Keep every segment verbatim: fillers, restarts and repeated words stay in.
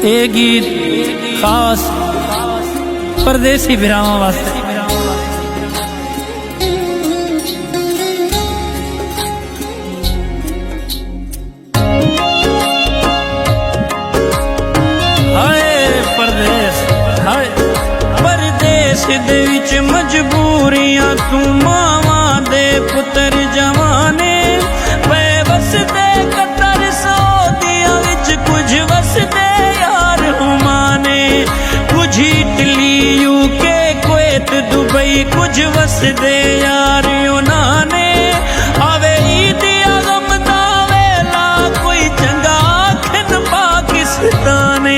اے گیت خاص پردیسی بھراواں واسطے۔ ہائے پردیس، ہائے پردیس دے وچ مجبوریاں، توں ماواں دے پتر جوانے، پئے وسدے قطر سعودیہ وچ، کجھ وسدے یار عمان اچ، کجھ اٹلی، یو کے، کویت، دبئی، کجھ وسدے یار یونان اچ۔ آوے عید اعظم دا ویلا، کوئی چنگا آکھن پاکستان اچ۔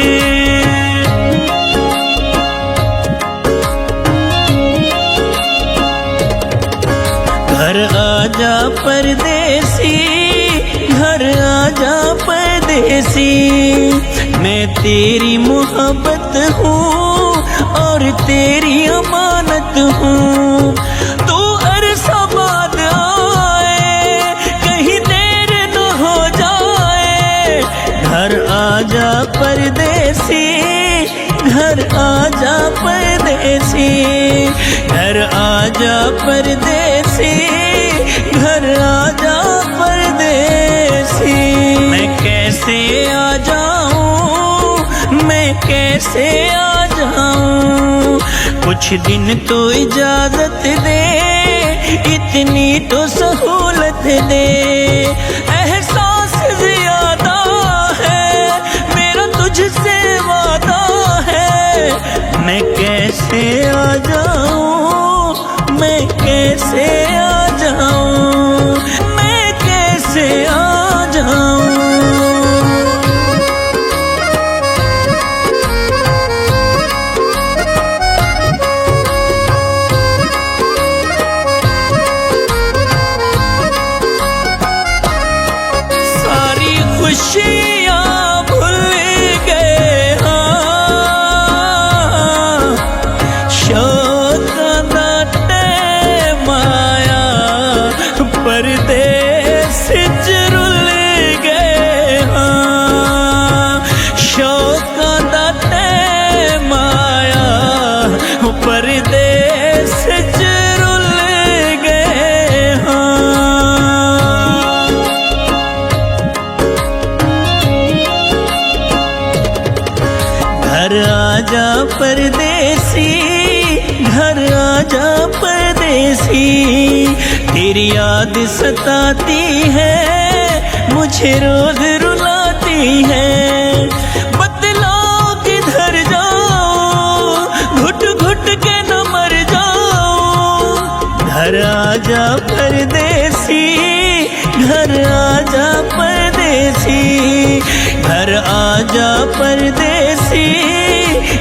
گھر آ جا پردیسی، گھر آ جا پردیسی، میں تیری محبت ہوں اور تیری امانت ہوں۔ تو عرصہ بعد آئے، کہیں دیر نہ ہو جائے۔ گھر آ جا پردیسی، گھر آ جا پردیسی، گھر آ جا پردیسی، گھر آ جا پردیسی۔ میں کیسے آ جاؤں، میں کیسے آ جاؤں؟ کچھ دن تو اجازت دے، اتنی تو سہولت دے۔ احساس زیادہ ہے، میرا تجھ سے وعدہ ہے۔ میں کیسے آ جاؤں، میں کیسے آ جاؤں، میں کیسے آ جاؤں؟ ساری خوشیاں بھل گئے ہاں، شوقاں دا ٹائم آیا، پردیس اچ رل گئے ہاں، شوقاں دا ٹائم آیا، پردیس اچ رل گئے ہاں۔ گھر آ جا پردیسی، گھر آ جا پردیسی، تیری یاد ستاتی ہے، مجھے روز رلاتی ہے۔ بتلاؤ کدھر جاؤں، گھٹ گھٹ کے نہ مر جاؤں۔ گھر آ جا پردیسی، گھر آ جا پردیسی، گھر آ جا پردیسی،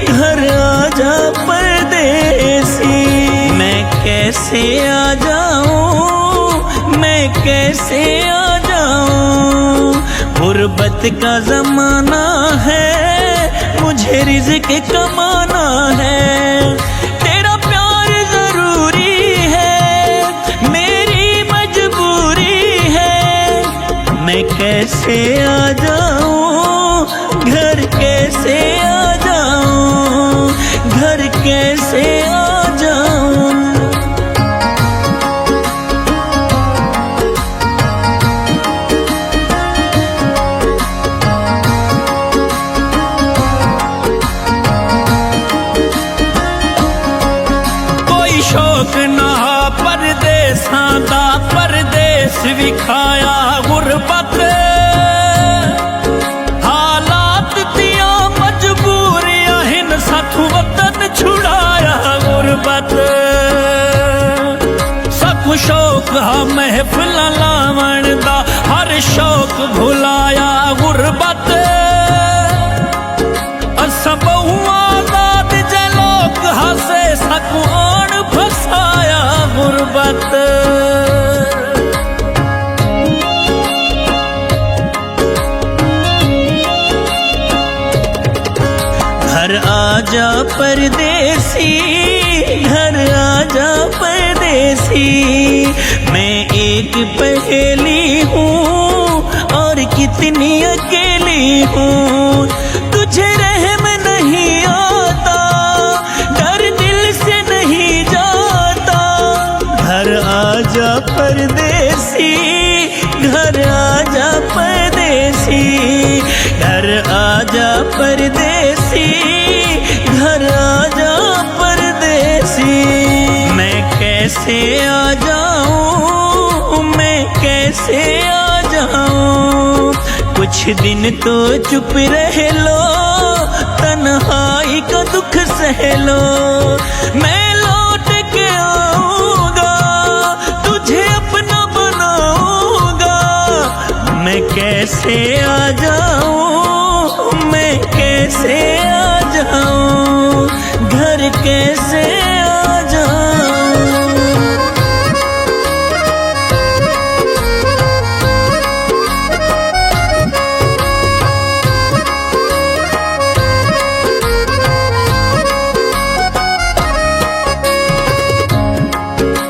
گھر آ جا پردیسی۔ میں کیسے آ جاؤں، میں کیسے آ جاؤں؟ غربت کا زمانہ ہے، مجھے رزق کمانا ہے۔ تیرا پیار ضروری ہے، میری مجبوری ہے۔ میں کیسے آ جاؤں، گھر کیسے آ جاؤں، گھر کیسے آ جاؤں؟ کوئی شوق نہ ہا پردیساں دا، پردیس وکھایا غربت۔ حالات دیاں مجبوریاں ہن، ساتھوں وطن چھڑایا غربت۔ ساکوں شوق ہا محفلاں لاوݨ دا، ہر شوق بھلایا غربت۔ اساں ٻہوں آزاد جئیں لوک ہاسے، ساکوں آݨ پھسایا غربت۔ گھر آ جا پردیسی، گھر آ جا پردیسی، میں ایک پہیلی ہوں اور کتنی اکیلی ہوں، تجھے رہ کیسے آ جاؤں، میں کیسے آ جاؤں؟ کچھ دن تو چپ رہ لو، تنہائی کا دکھ سہ لو۔ میں لوٹ کے آؤں گا، تجھے اپنا بناؤں گا۔ میں کیسے آ جاؤں، میں کیسے آ جاؤں، گھر کیسے آ جاؤں؟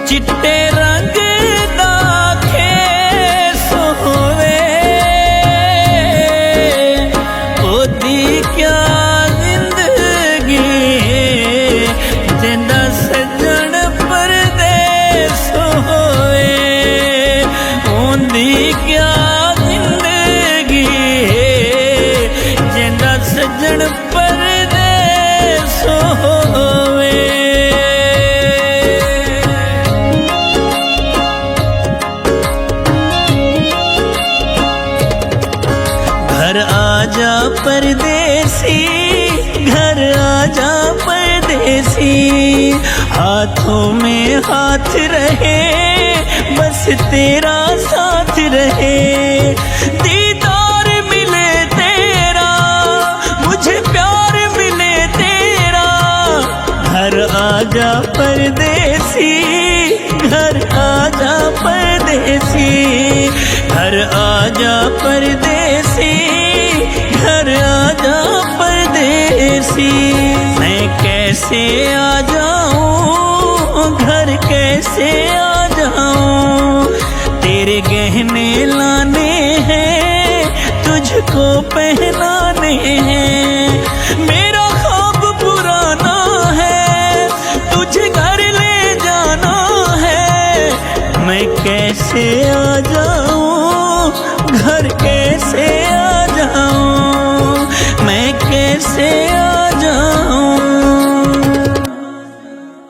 چٹے رنگ دا کھیس ہووے، اوندی کیا زندگی ہے، جیندا سڄݨ پردیس ہووے۔ اوندی کیا زندگی ہے، جیندا سڄݨ پردیس ہووے۔ گھر آ جا پردیسی، گھر آ جا پردیسی، ہاتھوں میں ہاتھ رہے، بس تیرا ساتھ رہے۔ دیدار ملے تیرا، مجھے پیار ملے تیرا۔ گھر آ جا پردیسی، گھر آ جا پردیسی، گھر آ جا پردیسی، گھر آ جا پردیسی۔ میں کیسے آ جاؤں، گھر کیسے آ جاؤں؟ تیرے گہنے لانے ہیں، تجھ کو پہنانے ہیں۔ میرا خواب پرانا ہے، تجھے گھر لے جانا ہے۔ میں کیسے آ جاؤں؟